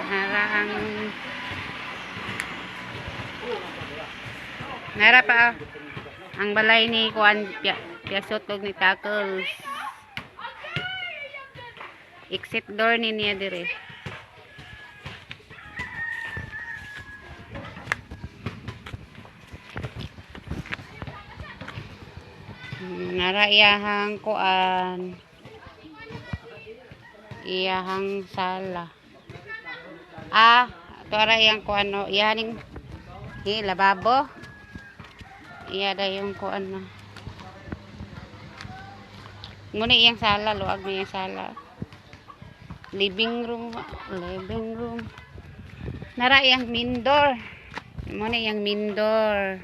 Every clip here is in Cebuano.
Nara ang Nara pa, oh. Ang balay ni Kuan Piasot og ni Tackles. Exit door ni niya dire. Nara iyahang kuan. Iyahang sala. Ah, ato ara iyang kuan, no. Iyaning hi lababo. Iya da yung kuan, no. Muna iyang sala, luag na iyang sala. Living room, living room. Nara iyang main door. Muna iyang main door.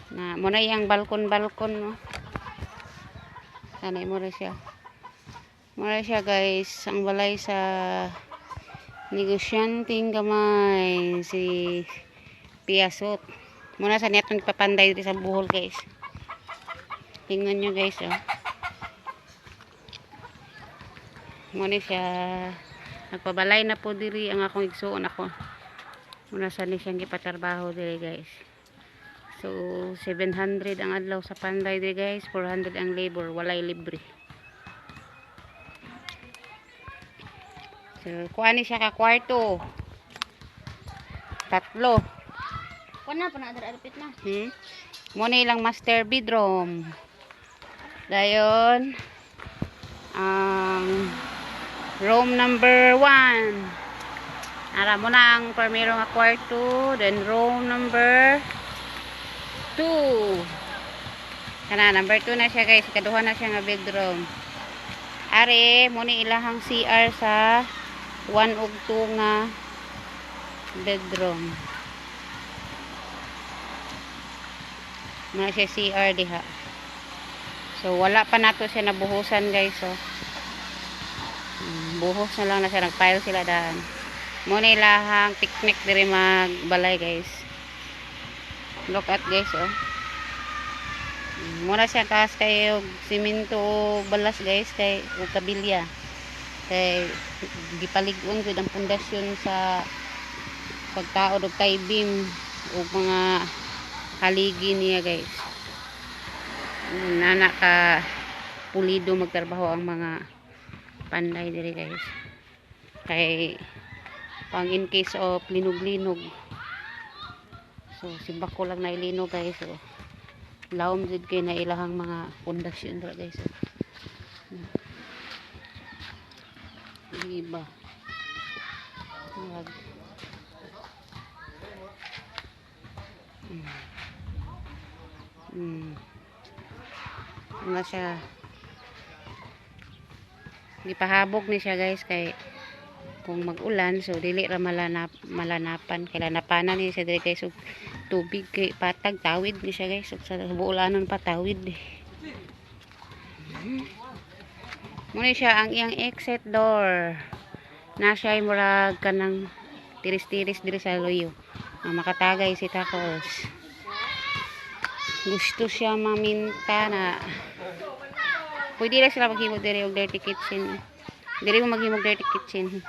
Na, muna iyang balkon-balkon, no. Sana mo siya. Mura siya, guys, ang balay sa negosyanteng gamay si Piasot. Muna sa netong papanday dito sa Bohol, guys. Tingnan nyo, guys, oh. Muna siya nagpabalay na po diri ang akong igsuon ako. Muna sa ni siyang gipatrabaho diri, guys. So 700 ang adlaw sa panday diri, guys, 400 ang labor, walay libre. So kuha ni siya ka kwarto. Tatlo. Kuha na pa na adapit na. Muna ilang master bedroom. Dayon ang room number 1. Ara mo na ang primero nga kwarto, then room number 2. Kana number 2 na siya, guys, ikaduha na siya nga bedroom. Are mo ni ilahang CR sa 1 ug 2 nga bedroom. Muna siya CR diha. So wala pa nato siya nabuhusan, guys, so. Buhos na lang na siya, nagpile sila daan. Muna ilahang picnic diri magbalay, guys. Look at, guys, oh. Muna siya taas kay og simento og balas, guys, kay og kabilya. Kay gipalig-on gud ang pundasyon sa pagtaod og tie beam ug mga haligi niya, guys. Nana ka pulido magtrabaho ang mga panday diri, guys. Kay pang in case of linog-linog. So simbako lang na ilinog, guys. So lawom jud kay na ilahang mga pundasyon dira, guys. Iba. Murag. Wala siya. Gipahabog ni siya, guys, kay kung mag-ulan, so dili ra malanapan kay lanapanan ni siya diri, guys, og tubig kay patag tawid ni siya, guys, ug sa buulanon pa tawid. Muna siya ang iyang exit door. Na siya ay murag kanang tiris-tiris diri sa luyo. Nga makatagay si Tacos. Gusto siya maminta na pwede lang sila maghimo diri og dirty kitchen. Diri mo maghimo og dirty kitchen.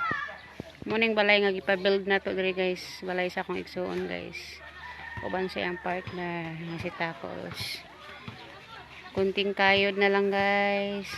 Muning balay nga gipa-build na to diri, guys. Balay sa akong igsuon, guys. Uban sa iyang partner nga si Tacos. Kunting kayod na lang, guys.